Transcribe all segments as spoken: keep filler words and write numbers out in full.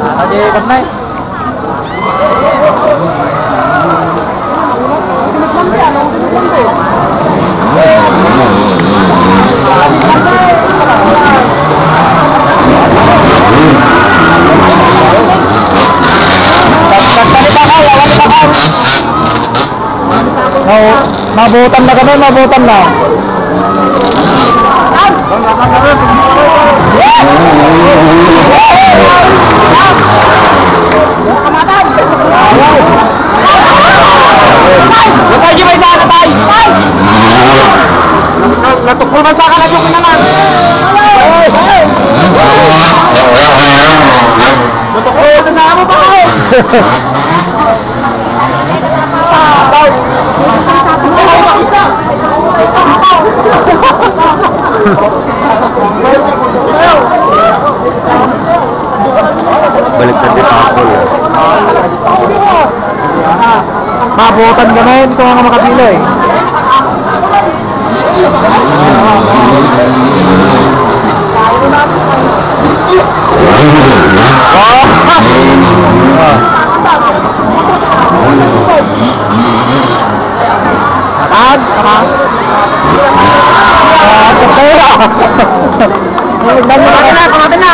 Tara, di, Kornay. No, mabutan na kami, mabutan na. Natukol man sa akin na joke naman. Natukol na mo ba? Baliktad ni Paco, eh. Mabutan ka na, hindi ka nga makapila, eh. Tag, tama. Ah, okay na. Pamati na, pamati na.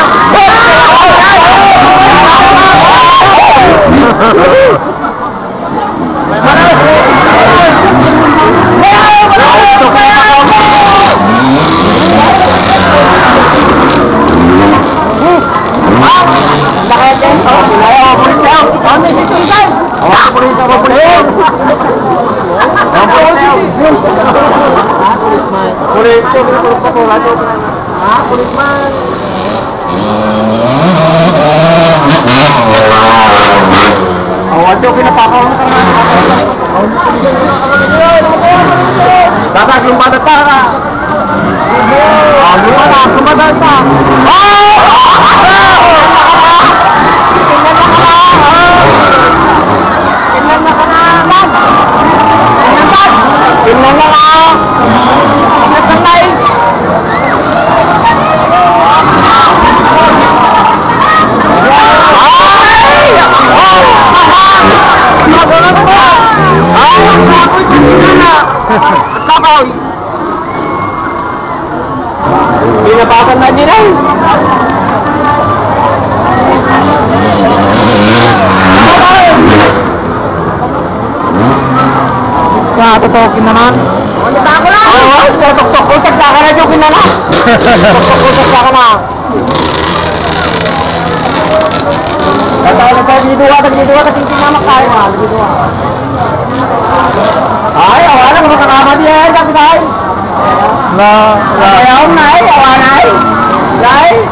Awan daw pinapakaw na karami. Dapat yung bata tara. Ah, lumala, lumala na. Ah! Tingnan na ka na. Tingnan na ka na. Tingnan na ka. Tingnan na ka na. Ay! Oh! Aha! Ay, ang kapoy, kanina na. Kapoy. Pinapakan na din, ay. Sa totoo naman. Oo, sa toktok ko, sa saka na yung kinala. Toktok ko, sa saka na. Tatawa na tayo, biduha, biduha, kasi hindi na makain, ah, biduha. Ay, awa lang, makakama di yan, kapitay. Na, na. Ayaw na, ay, awa na, ay. Ay.